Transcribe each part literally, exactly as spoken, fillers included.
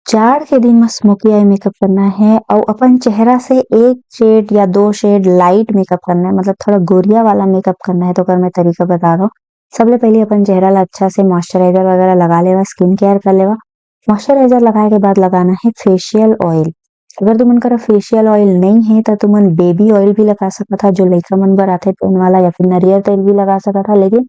जाड़ के दिन में स्मोकी आई मेकअप करना है और अपन चेहरा से एक शेड या दो शेड लाइट मेकअप करना है, मतलब थोड़ा गोरिया वाला मेकअप करना है। तो अगर मैं तरीका बता रहा हूँ, सबले पहले अपन चेहरा ला अच्छा से मॉइस्चराइजर वगैरह लगा लेवा, स्किन केयर कर लेवा। मॉइस्चराइजर लगाए के बाद लगाना है फेशियल ऑयल। अगर तुमन करा फेशियल ऑयल नहीं है तो तुमन बेबी ऑयल भी लगा सकत हा, जो लइका मन बर आथे तेन वाला, या फिर नरियर तेल भी लगा सकत हा, लेकिन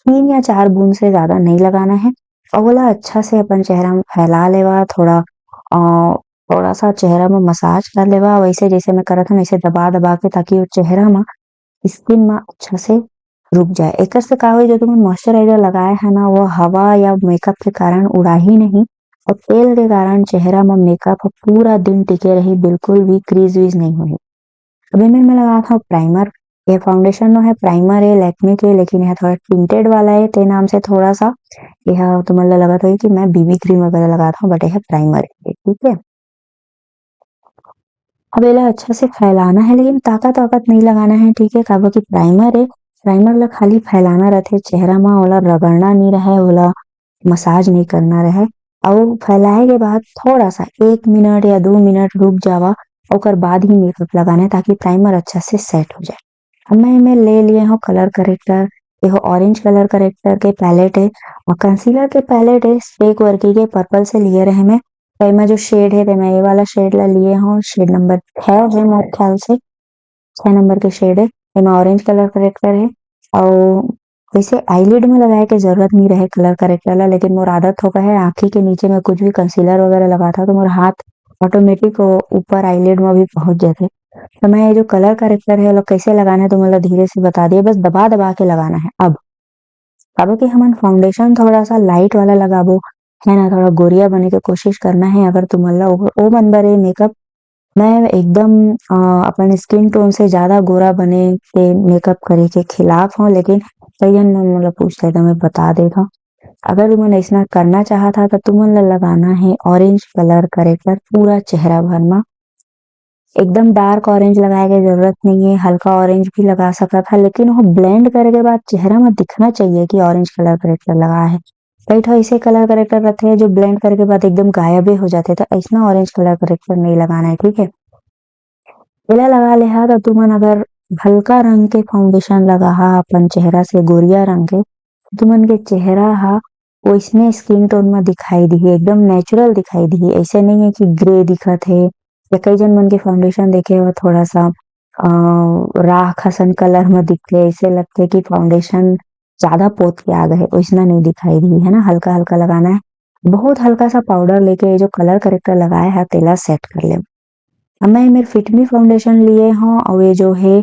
तीन या चार बूंद से ज्यादा नहीं लगाना है। और ओला अच्छा से अपन चेहरा में फैला लेवा, थोड़ा अ, थोड़ा सा चेहरा में मसाज कर लेवा, वैसे जैसे मैं करत हूँ वैसे दबा दबा के, ताकि वो चेहरा में स्किन में अच्छा से रुक जाए। एकर से का होई, जो तुमन मॉइस्चराइजर लगाए है ना, वो हवा या मेकअप के कारण उड़ाही नहीं और तेल के कारण चेहरा में मेकअप पूरा दिन टिके रही, बिल्कुल भी क्रीज वीज नहीं होही। अब एमे मैं लगात हूँ प्राइमर। ये फाउंडेशन नो है, प्राइमर है लैक्मे के, लेकिन यह थोड़ा टिंटेड वाला है, ते नाम से थोड़ा सा यह तुमन ला लगत होही कि मैं बीबी क्रीम वगैरह लगात हूँ, बट यह प्राइमर है, ठीक है। अब एला अच्छा से फैलाना है, लेकिन ताकत वाकत नहीं लगाना है, ठीक है, काबर कि प्राइमर है, प्राइमर ला खाली फैलाना रहते चेहरा में, ओला रगड़ना नहीं रहे, ओला मसाज नहीं करना रहे। और फैलाए के बाद थोड़ा सा एक मिनट या दो मिनट रुक जावा, ओकर बाद ही मेकअप लगाना है, ताकि प्राइमर अच्छा से सेट हो जाए। अब मैं एमे ले लिए हूँ कलर करेक्टर, ये ऑरेंज कलर करेक्टर के पैलेट है और कंसीलर के पैलेट है, स्टेक वर्की के पर्पल से लिए रहे मैं। तो एमा जो शेड है, तो मैं ये वाला शेड ला लिए हूँ, शेड नंबर छः है मेरे ख्याल से, छः नंबर के शेड है। एमा ऑरेंज कलर करेक्टर है और वैसे आईलिड में लगाए के जरूरत नहीं रहे कलर करेक्टर ला, लेकिन मोर आदत हो गए है आँखी के नीचे में कुछ भी कंसीलर वगैरह लगात हूँ तो मोर हाथ ऑटोमेटिक ऊपर आईलिड में भी पहुंच जाते। तो मैं ये जो कलर करेक्टर है, ओला कैसे लगाना है, तो मतलब धीरे से बता दिए, बस दबा दबा के लगाना है। अब अब कि हमन फाउंडेशन थोड़ा सा लाइट वाला लगाबो, है ना, थोड़ा गोरिया बने के कोशिश करना है। अगर तुमन ला ओ, ओ मन बर ये मेकअप, मैं एकदम अ, अपन स्किन टोन से ज्यादा गोरा बने के मेकअप करे के खिलाफ हूँ, लेकिन कई झन मन मोला पूछते तो मैं बता देता हूँ। अगर तुमन ऐसा करना चाहत हा तो तुमन ला लगाना है ऑरेंज कलर करेक्टर पूरा चेहरा भर में। एकदम डार्क ऑरेंज लगाए के जरूरत नहीं है, हल्का ऑरेंज भी लगा सकत हा, लेकिन वो ब्लेंड करे के बाद चेहरा में दिखना चाहिए कि ऑरेंज कलर करेक्टर लगा है। कई ठो ऐसे कलर करेक्टर रहते हैं जो ब्लेंड करे के बाद एकदम गायबे हो जाते, तो ऐसा ऑरेंज कलर करेक्टर नहीं लगाना है, ठीक है। एला लगा ले हा तो तुमन अगर हल्का रंग के फाउंडेशन लगा हा अपन चेहरा से गोरिया रंग के, तुमन के चेहरा हा वैसने स्किन टोन में दिखाई दिही, एकदम नेचुरल दिखाई दिही। ऐसे नहीं है कि ग्रे दिखत है या कई झन मन के फाउंडेशन देखे हो थोड़ा सा अ, राख असन कलर में दिखते, ऐसे लगते कि फाउंडेशन ज्यादा पोत के आ गए, वैसना नहीं दिखाई दिही, है ना। हल्का हल्का लगाना है, बहुत हल्का सा पाउडर लेके ये जो कलर करेक्टर लगाए है तेला सेट कर ले। अब मैं मेरे फिटमी फाउंडेशन लिए हूँ और ये जो है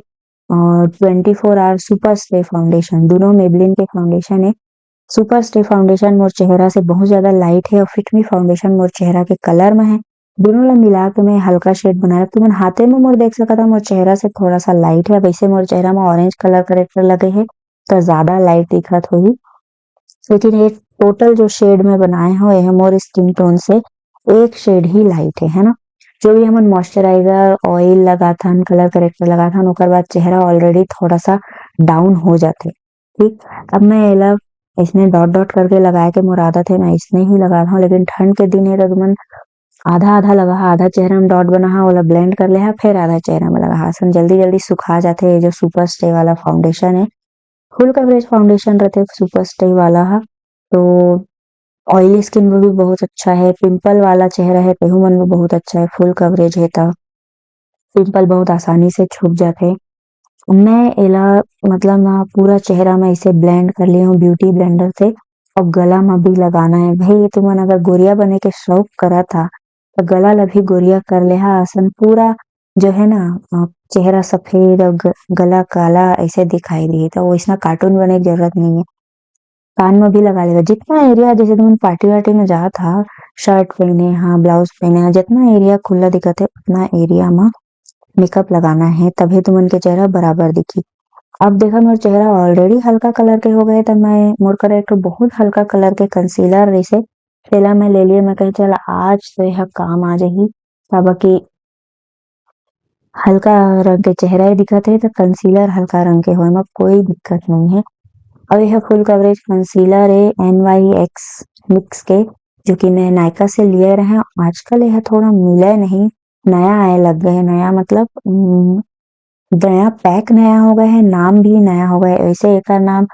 twenty four hour super stay foundation, दोनों मेबलिन के फाउंडेशन है। सुपर स्टे फाउंडेशन मोर चेहरा से बहुत ज्यादा लाइट है और फिटमी फाउंडेशन मोर चेहरा के कलर में है। दोनों ला मिला के मैं हल्का शेड बनाया। तुमन हाथे में मोर देख सकत हा, मोर चेहरा से थोड़ा सा लाइट है। वैसे मोर चेहरा में ऑरेंज कलर करेक्टर लगे है तो ज्यादा लाइट दिखत होही, लेकिन ये टोटल जो शेड में बनाए हो ये मोर स्किन टोन से एक शेड ही लाइट है, है ना। जो भी हमन मॉइस्चराइजर ऑयल लगाथन, कलर करेक्टर लगाथन, ओकर बाद चेहरा ऑलरेडी थोड़ा सा डाउन हो जाते। ठीक, अब मैं एला इसने डॉट डॉट करके लगाए के मोर आदत है, मैं इसने ही लगाता हूँ, लेकिन ठंड के दिन है तो तुमन आधा आधा लगा हा, आधा चेहरा में डॉट बना हा, ओला ब्लेंड कर ले हा, फिर आधा चेहरा में लगा हा। असन जल्दी जल्दी सुखा जाते। ये जो सुपर स्टे वाला फाउंडेशन है, फुल कवरेज फाउंडेशन रहते सुपर स्टे वाला हा, तो ऑयली स्किन में भी बहुत अच्छा है, पिंपल वाला चेहरा है तेहू मन में बहुत अच्छा है, फुल कवरेज है तो पिंपल बहुत आसानी से छुप जाते। मैं एला मतलब ना पूरा चेहरा में इसे ब्लेंड कर ली हूँ ब्यूटी ब्लेंडर से, और गला में भी लगाना है भाई। तुमन अगर गोरिया बने के शौक करा था तो गला ला भी गोरिया कर ले हा। असन पूरा जो है ना अ, चेहरा सफेद और ग, गला काला ऐसे दिखाई दी, तो वैसना कार्टून बने की जरूरत नहीं है। कान में भी लगा लेगा, जितना एरिया, जैसे तुमन पार्टी वार्टी में जात हा, शर्ट पहने हा, ब्लाउज पहने हा, जितना एरिया खुला दिखत है उतना एरिया में मेकअप लगाना है, तभी तुमन के चेहरा बराबर दिखी। अब देखा मोर चेहरा ऑलरेडी हल्का कलर के हो गए, तो मैं मोर करा एक ठो बहुत हल्का कलर के कंसीलर रहिसे, तेला मैं ले लिए। मैं कहे चल आज तो यह काम आ जाही, काबर कि हल्का रंग के चेहरा ही दिखत है तो कंसीलर हल्का रंग के होए में कोई दिक्कत नहीं है। और यह फुल कवरेज कंसीलर है एन वाई एक्स मिक्स के, जो कि मैं नायका से लिए रहे। आजकल यह थोड़ा मिले नहीं, नया आए लग गए है। नया मतलब, उम, नया पैक नया हो गया है, नाम भी नया हो गया है। वैसे एकर नाम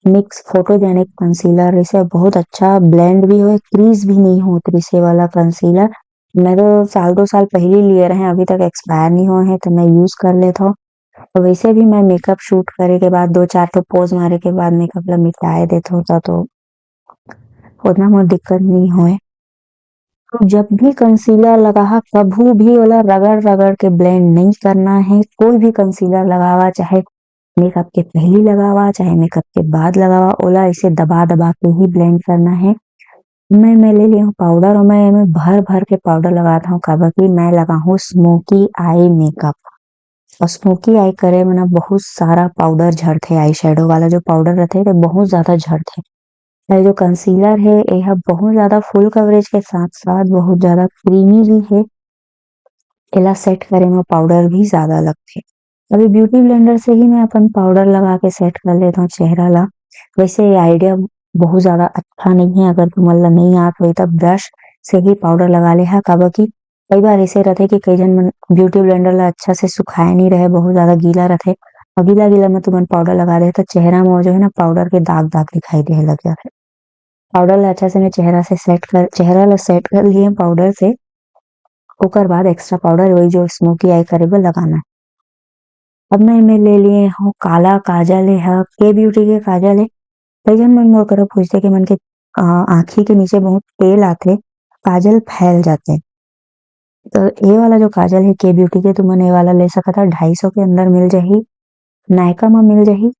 मिक्स फोटोजेनिक कंसीलर, इसे बहुत अच्छा ब्लेंड भी होए, क्रीज भी नहीं होत रिसे वाला कंसीलर। मैं तो साल दो साल पहले लिए रहे, अभी तक एक्सपायर नहीं हुए हैं, तो मैं यूज कर लेता हूँ। और वैसे भी मैं मेकअप शूट करे के बाद, दो चार ठो पोज मारे के बाद मेकअप ला मिटाए देता हूँ, तो उतना मोर दिक्कत नहीं होए। तो जब भी कंसीलर लगाहा, कभू भी ओला रगड़ रगड़ के ब्लेंड नहीं करना है। कोई भी कंसीलर लगावा, चाहे मेकअप के पहली लगावा, चाहे मेकअप के बाद लगावा, ओला ऐसे दबा दबा के ही ब्लेंड करना है। मैं मैं ले ली हूँ पाउडर और मैं एमे भर भर के पाउडर लगात हूँ, काबर कि मैं लगा हूँ स्मोकी आई मेकअप। और स्मोकी आई करे में ना बहुत सारा पाउडर झरथे, आई शेडो वाला जो पाउडर रहथे, तो बहुत ज्यादा झरथे। ये जो कंसीलर है, ये ह बहुत ज्यादा फुल कवरेज के साथ साथ बहुत ज्यादा क्रीमी भी है। एला सेट करे में पाउडर भी ज्यादा लगथे। अभी ब्यूटी ब्लेंडर से ही मैं अपन पाउडर लगा के सेट कर लेता हूँ चेहरा ला। वैसे ये आइडिया बहुत ज्यादा अच्छा नहीं है, अगर तुमन ला नहीं आत होई तब ब्रश से ही पाउडर लगा ले हा, काबर कि कई बार ऐसे रहथे कि कई झन मन ब्यूटी ब्लेंडर ला अच्छा से सुखाए नहीं रहे, बहुत ज्यादा गीला रहथे, और गीला गीला में तुमन पाउडर लगा दे तो चेहरा में वो जो है ना पाउडर के दाग दाग दिखाई दे लग जाथे। पाउडर ला अच्छा से मैं चेहरा से सेट कर, चेहरा ला सेट कर लिए पाउडर से। ओकर बाद एक्स्ट्रा पाउडर वही जो स्मोकी आई करे बर लगाना है। अब मैं एमे ले लिए हूँ काला काजल, ये ह के ब्यूटी के काजल है। कई झन मन मोर करा पूछते कि मन के, आ, आँखी के नीचे बहुत तेल आथे, काजल फैल जाथे। तो ये वाला जो काजल है के ब्यूटी के, तुमन ये वाला ले सकत हा, ढाई सौ के अंदर मिल जाही, नायका में मिल जाही।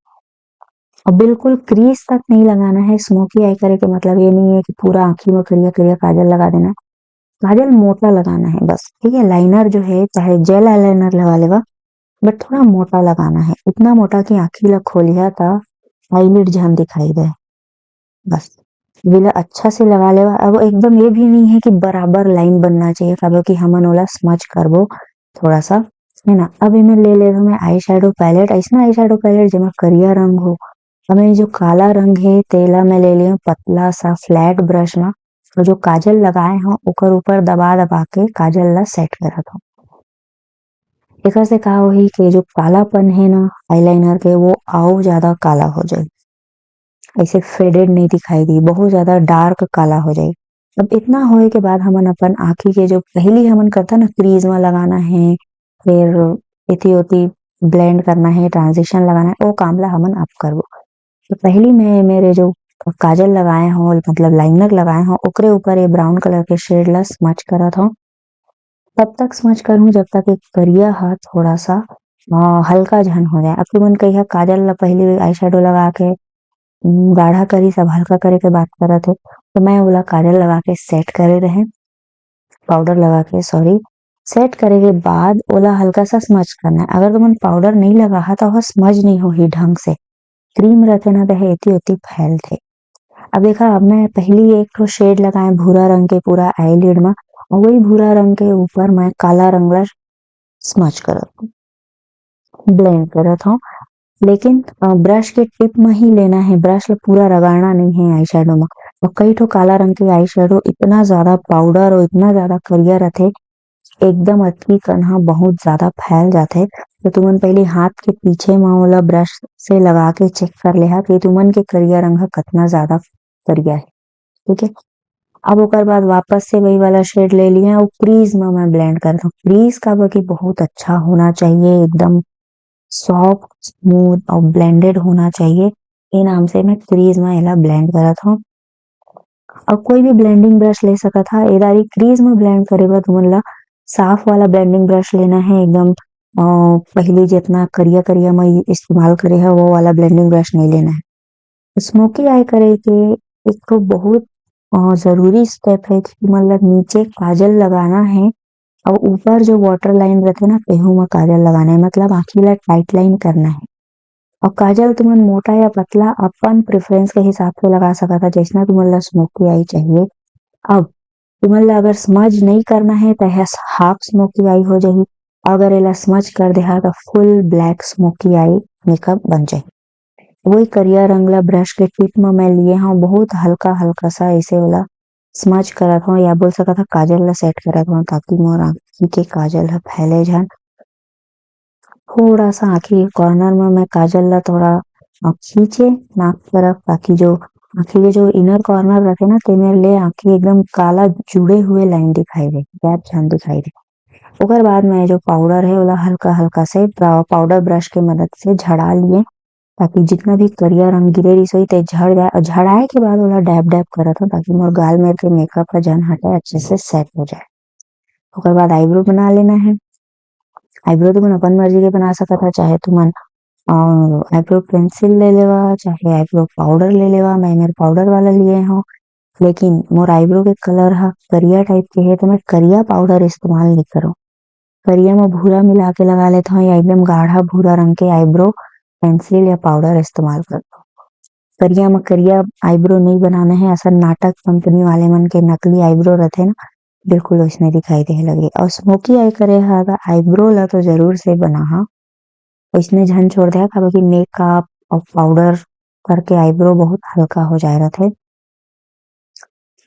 और बिल्कुल क्रीज तक नहीं लगाना है। स्मोकी आई करे के मतलब ये नहीं है कि पूरा आँखी में करिया करिया काजल लगा देना है। काजल मोटा लगाना है बस, ठीक है। लाइनर जो है, चाहे जेल आईलाइनर लगा लेवा, बट थोड़ा मोटा लगाना है, इतना मोटा कि आँखी ला खोलिया त आईलिड झन दिखाई दे। बस, ये ला अच्छा से लगा लेवा। अब एकदम ये भी नहीं है कि बराबर लाइन बनना चाहिए, काबर कि हमन ओला स्मज करबो थोड़ा सा, है ना। अब एमे ले ले मैं आई शेडो पैलेट, ऐसा आई शेडो पैलेट जेमा करिया रंग हो। अब ये जो काला रंग है, तेला मैं ले लिया पतला सा फ्लैट ब्रश में, और जो काजल लगाए हो ओकर ऊपर दबा दबा के काजल ला सेट करत हो। एकर से का होही कि जो कालापन है ना आईलाइनर के, वो अउ ज्यादा काला हो जाए, ऐसे फेडेड नहीं दिखाई दी, बहुत ज्यादा डार्क काला हो जाए। अब इतना होए के बाद हमन अपन आँखी के जो पहली हमन करता ना क्रीज में लगाना है, फिर इति उति ब्लेंड करना है, ट्रांजिशन लगाना है, वो काम ला हमन अब करबो। तो पहली मैं मेरे जो काजल लगाए हो, मतलब लाइनर लगाए हो, ओकरे ऊपर ये ब्राउन कलर के शेड ला स्मच करत हो। तब तक स्मच करूँ जब तक एक करिया हा थोड़ा सा, आ, हल्का झन हो जाए। अब तुमन कही हा काजल ला पहले आई शेडो लगा के, उम, गाढ़ा करी सब हल्का करे के बात करत है, तो मैं ओला काजल लगा के सेट करे रहे, पाउडर लगा के, सॉरी, सेट करे के बाद ओला हल्का सा स्मच करना है। अगर तुमन पाउडर नहीं लगा हा तो ओह स्मच नहीं होही ढंग से, क्रीम रहथे ना, तो एती ओती फैलथे। अब देखा, अब मैं पहली एक ठो शेड लगाए भूरा रंग के पूरा आईलिड में, और वही भूरा रंग के ऊपर मैं काला रंग ला स्मच करत हूँ, ब्लेंड करत हूँ। लेकिन ब्रश के टिप में ही लेना है, ब्रश ला पूरा रगड़ना नहीं है आई शेडो में। और कई ठो काला रंग के आई शेडो इतना ज्यादा पाउडर और इतना ज्यादा करिया रहथे, एकदम अतकी कन हा बहुत ज्यादा फैल जाथे। तो तुमन पहले हाथ के पीछे में ओला ब्रश से लगा के चेक कर लेहा कि तुमन के करिया रंग हा कतना ज्यादा करिया है, ठीक है। अब ओकर बाद वापस से वही वाला शेड ले लिया और क्रीज में मैं ब्लेंड करता हूँ। क्रीज काबर कि बहुत अच्छा होना चाहिए, एकदम सॉफ्ट, स्मूथ और ब्लेंडेड होना चाहिए। ये नाम से मैं क्रीज में एला ब्लेंड करत हूँ। और कोई भी ब्लेंडिंग ब्रश ले सकत हा। एदारी क्रीज में ब्लेंड करे बर तुमन ला साफ वाला ब्लेंडिंग ब्रश लेना है, एकदम, अ, पहले जितना करिया करिया में इस्तेमाल करे है वो वाला ब्लेंडिंग ब्रश नहीं लेना है। स्मोकी आई करे के एक ठो बहुत, अ, जरूरी स्टेप है कि तुमन ला नीचे काजल लगाना है और ऊपर जो वाटर लाइन रहथे ना, तेहू में काजल लगाना है, मतलब आँखी ला टाइट लाइन करना है। और काजल तुमन मोटा या पतला अपन प्रेफरेंस के हिसाब से लगा सकत हा, जैसना तुमन ला स्मोकी आई चाहिए। अब तुमन ला अगर स्मज नहीं करना है तो यह हाफ स्मोकी आई हो जाही, अगर एला स्मज कर देहा तो फुल ब्लैक स्मोकी आई मेकअप बन जाही। वही करिया रंग ला ब्रश के टिप में मैं लिए हूँ, बहुत हल्का हल्का सा ऐसे वाला स्मज करत हव या बोल सकत हव काजल ला सेट करत हव, ताकि मोर आँखी के काजल ह फैले झन। थोड़ा सा आँखी के कॉर्नर में मैं काजल ला थोड़ा, अ, खींचे नाक तरफ, ताकि जो आँखी के जो इनर कॉर्नर रथे ना, तेमेर ले आँखी एकदम काला जुड़े हुए लाइन दिखाई दे, गैप झन दिखाई दे। ओकर बाद में जो पाउडर है, ओला हल्का-हल्का से ब्रा-, पाउडर ब्रश के मदद से झड़ा लिए, ताकि जितना भी करिया रंग गिरे रहिस होही, ते झड़ जाए। और झड़ाए के बाद ओला डैब-डैब करत हव, ताकि मोर गाल मेर के मेकअप ह झन हटे, अच्छे से सेट हो जाए। ओकर बाद आईब्रो बना लेना है। आईब्रो तुमन अपन मर्जी के बना सकत हव, चाहे तुमन, अ, आईब्रो पेंसिल ले लेवा, चाहे आईब्रो पाउडर ले लेवा। मैं मेर पाउडर वाला लिए हव, लेकिन मोर आईब्रो के कलर ह करिया टाइप के हे, तो मैं करिया पाउडर इस्तेमाल नइ करव। करिया म भूरा मिला के लगा लेत हव या एकदम गाढ़ा भूरा रंग के आईब्रो पेंसिल या पाउडर इस्तेमाल करत हव। करिया म करिया आईब्रो नइ बनाना है, असन नाटक कंपनी वाले मन के नकली आईब्रो रथे ना, बिल्कुल वइसने दिखाई देहे लगही। अउ स्मोकी आई करे हा त आईब्रो ला तो जरूर से बनाहा, वइसने झन छोड़ देहा, काबर कि मेकअप अउ पाउडर करके आईब्रो बहुत हल्का हो जाए रथे।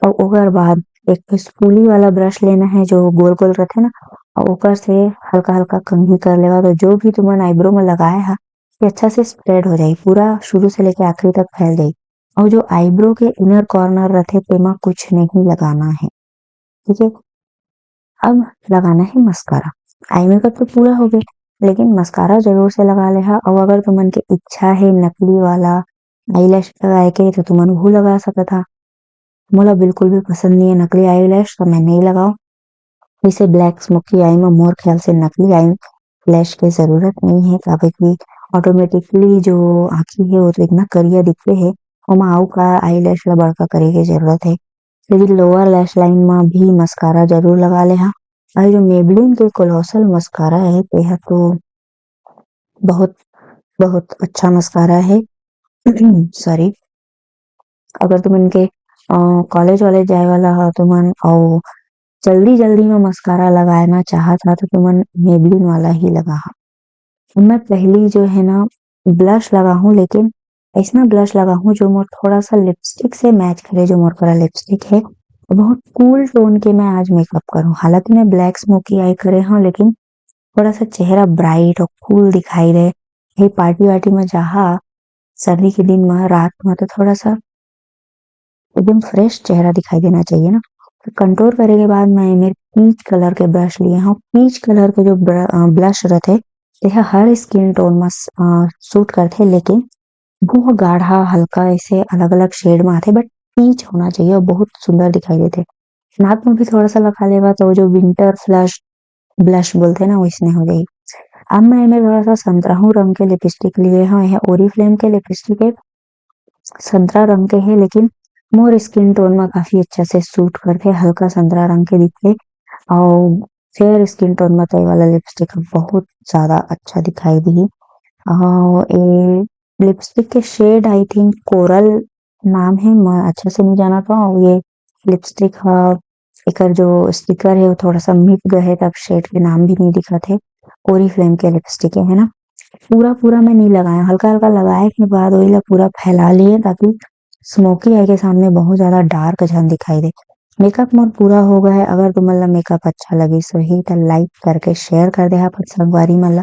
अउ ओकर बाद एक ठो स्पूली वाला ब्रश लेना है, जो गोल-गोल रथे ना, अउ ओकर से हल्का-हल्का कंघी कर लेवा, तो जो भी तुमन आईब्रो में लगाए हा, ये अच्छा से स्प्रेड हो जाही, पूरा शुरू से लेके आखिरी तक फैल जाही। अउ जो आईब्रो के इनर कॉर्नर रथे, तेमा कुछ नहीं लगाना है, ठीक है? अब लगाना है मस्कारा। आई मेकअप तो पूरा हो गए, लेकिन मस्कारा जरूर से लगा लेहा। अउ अगर तुमन के इच्छा है नकली वाला आईलैश लगाए के, तो तुमन वो लगा सकत हा। मोला बिल्कुल भी पसंद नहीं है नकली आईलैश, तो मैं नहीं लगाओ। वैसे ब्लैक स्मोकी आई में मोर ख्याल से नकली आईलैश के जरूरत नहीं है, काबर कि ऑटोमेटिकली जो आँखी है, वो तो इतना करिया दिखते है, ओमा अउ का आईलैश ला बड़का करे के जरूरत है। लेकिन लोअर लैश लाइन में भी मस्कारा जरूर लगा लेहा। अउ जो Maybelline के कोलोसल मस्कारा है, तेहा तो बहुत, बहुत अच्छा मस्कारा है। सॉरी, अगर तुमन के, अ, कॉलेज वॉलेज जाए वाला हा तुमन, अउ जल्दी-जल्दी में मस्कारा लगाना चाहत हा, तो तुमन Maybelline वाला ही लगाहा। मैं पहली जो है ना, ब्लश लगाहूँ, लेकिन ऐसना ब्लश लगाहूँ, जो मोर थोड़ा सा लिपस्टिक से मैच करे, जो मोर करा लिपस्टिक है। बहुत कूल टोन के मैं आज मेकअप करूँ। हालांकि मैं ब्लैक स्मोकी आई करे हूँ, लेकिन थोड़ा सा चेहरा ब्राइट और कूल दिखाई दे। ये पार्टी वार्टी में जाहा, सर्दी के दिन में, रात में, तो थोड़ा सा एकदम फ्रेश चेहरा दिखाई देना चाहिए ना। तो कंटूर करे के बाद मैं एमेर पीच कलर के ब्रश लिए हूँ। पीच कलर के जो ब्र-, अ, ब्लश रथे, तेहा हर स्किन टोन में स-, अ, सूट करथे, लेकिन वो गाढ़ा, हल्का, ऐसे अलग-अलग शेड में आथे, बट पीच होना चाहिए और बहुत सुंदर दिखाई देथे। नाक में भी थोड़ा सा लगा लेवा, तो जो विंटर फ्लश, ब्लश बोलथे ना, वैसने हो जाही। अब मैं एमेर थोड़ा सा संतराहू रंग के लिपस्टिक लिए हूँ, यह ओरिफ्लेम के लिपस्टिक है, संतरा रंग के है, लेकिन मोर स्किन टोन में काफी अच्छा से सूट करथे, हल्का संतरा रंग के दिखथे। और फेयर स्किन टोन में तो ये वाला लिपस्टिक बहुत ज्यादा अच्छा दिखाई दी। और ये लिपस्टिक के शेड, आई थिंक, कोरल नाम है, मैं अच्छा से नहीं जाना था। और ये लिपस्टिक हा, एकर जो स्टिकर है, वो थोड़ा सा मिट गए है, तब शेड के नाम भी नहीं दिखत है। ओरिफ्लेम के लिपस्टिक है, है ना। पूरा, पूरा मैं नहीं लगाया, हल्का, हल्का लगाए के बाद वही ला पूरा फैला लिए, ताकि स्मोकी आई के सामने बहुत ज्यादा डार्क झन दिखाई दे। मेकअप मोर पूरा हो गया है। अगर तुमन ला मेकअप अच्छा लगिस होही, त लाइक करके शेयर कर देहा अपन संगवारी मन ला।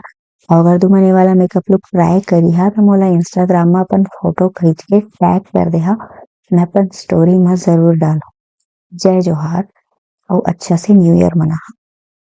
और अगर तुमन ये वाला मेकअप लुक ट्राई करिहा, त मोला Instagram में अपन फोटो खींच के टैग कर देहा, मैं अपन स्टोरी में जरूर डालूँ। जय जोहार, और अच्छा से न्यू ईयर मनाहा।